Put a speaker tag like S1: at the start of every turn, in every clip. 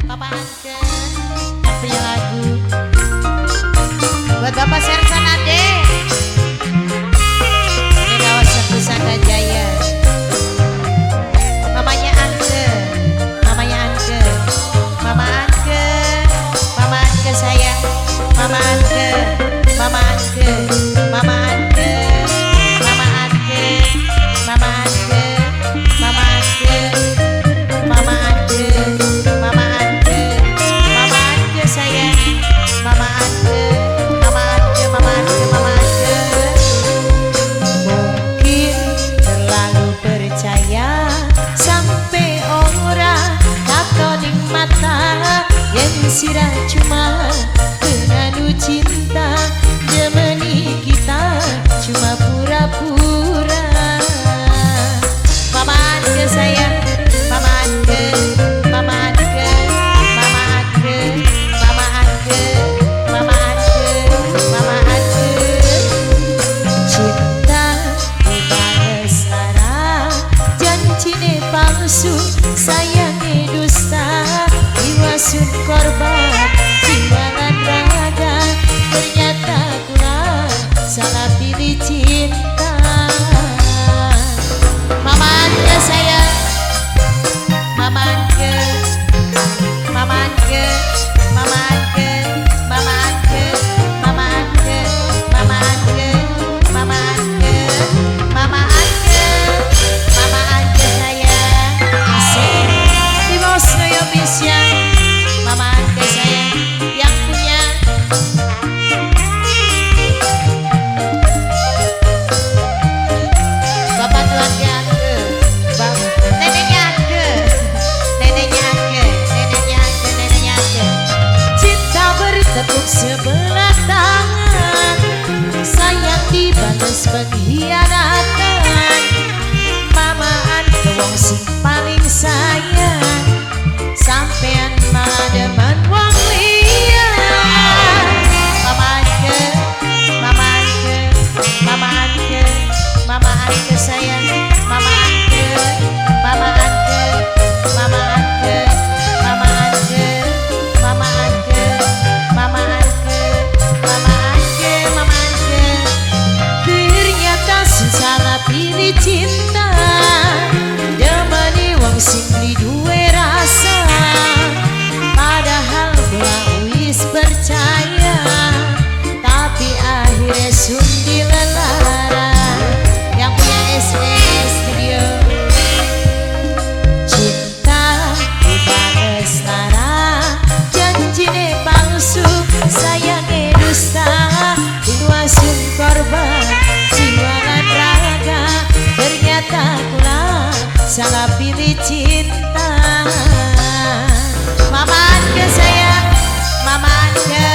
S1: Papa Anke yang punya lagu. Buat Bapak Sersan Ade di kawasan Pusaka Jaya. Mamanya Anke, mamanya Anke, Mama Anke, Mama Anke sayang, Mama Anke, Mama Anke, Mama Anke, Mama Anke, Mama Anke, Mama Anke, Mama Anke, Mama Anke, Mama Anke sayang, Mama Anke, Mama Anke, Mama Anke, Mama Anke. Mungkin terlalu percaya sampai ora katoning mata yen sirah cuma pengadu cinta, demeni kita cuma pura-pura. Mama Anke sayang, Mama Anke, Mama Anke, Mama Anke, Mama Anke, Mama Anke, Mama Anke. Cinta dibales lara, janjine palsu, sayange dusta, iwasun korban jiwa lan raga. Ternyata kula salah pilih cinta. Mama Anke sayang, Mama Anke, Mama Anke, Mama Anke, Mama Anke, Mama Anke, Mama Anke, Mama Anke, Mama Anke, Mama Anke sayang. Asik. Di bawah Indonesia, Mama Anke sayang yang punya Bapak keluarga Anke, neneknya Anke, neneknya Anke, neneknya Anke, neneknya Anke. Cinta bertepuk sebelah tangan, sayang dibalas pengkhianatan. Mama Anke wong sing paling sayang, sampean malah demen wong liya. Mama Anke, Mama Anke, Mama Anke, Mama Anke sayang, Mama Anke, Mama Anke, Mama Anke, Mama Anke, Mama Anke, Mama Anke, Mama Anke, Mama Anke. Ternyata salah pilih cinta, demeni wong sing beli duwe rasa. Padahal kula wis percaya, tapi akhirnya sun dilelara. Yang punya SS Studio. Cinta dibales lara, janjine palsu, sayange dusta, iwasun korban jiwa lan raga. Ternyata kula salah pilih cinta. Mama Anke sayang, Mama Anke,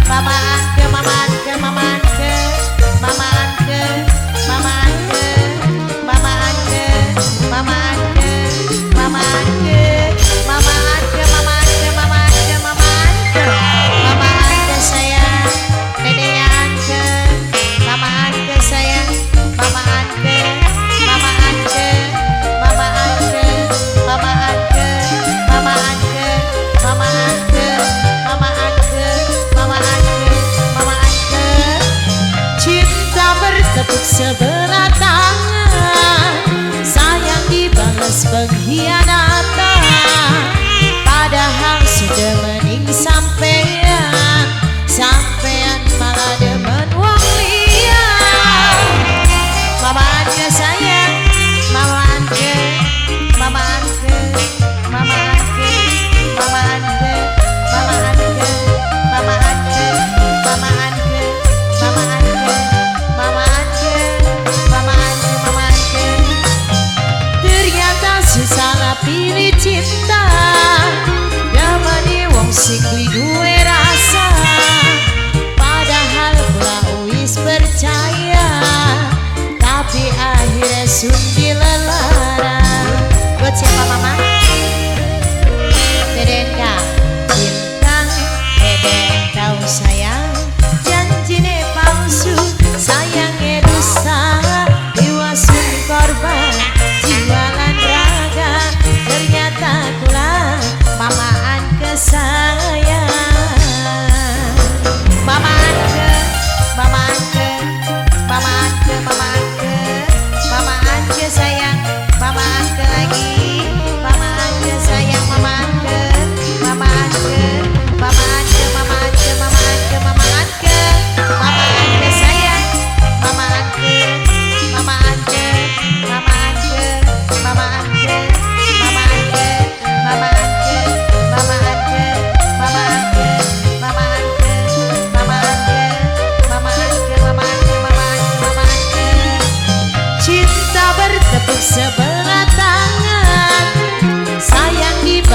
S1: Mama Anke, Mama Anke, Mama Anke, Mama Anke, Mama Anke, Mama Anke, Mama Anke, Mama Anke, Mama Anke, Mama Anke, Mama Anke, Mama Anke, Mama Anke sayang, neneknya Anke, Mama Anke sayang, Mama Anke, Mama Anke, Mama Anke, Mama Anke, Mama Anke, Mama Anke, Mama Anke, Mama Anke, Mama Anke. Cinta bertepuk sebelah tangan, sayang dibalas pengkhianatan. Padahal sudah mending sampean, sampean malah demen wong liya. Mama Anke sayang, Mama Anke, Mama Anke, Mama Anke, Mama Anke, Mama Anke, Mama Anke, Mama Anke, Mama Anke, Mama Anke, Mama Anke, Mama Anke. Ternyata salah pilih cinta, demeni wong sing beli duwe rasa. Padahal kula wis percaya, tapi akhirnya sun dilelara. Buat siapa Mama? TDNK. Bintang Deden kau sayang, janjine palsu, sayange dusta, iwasun korban jiwa lan raga. Ternyata kula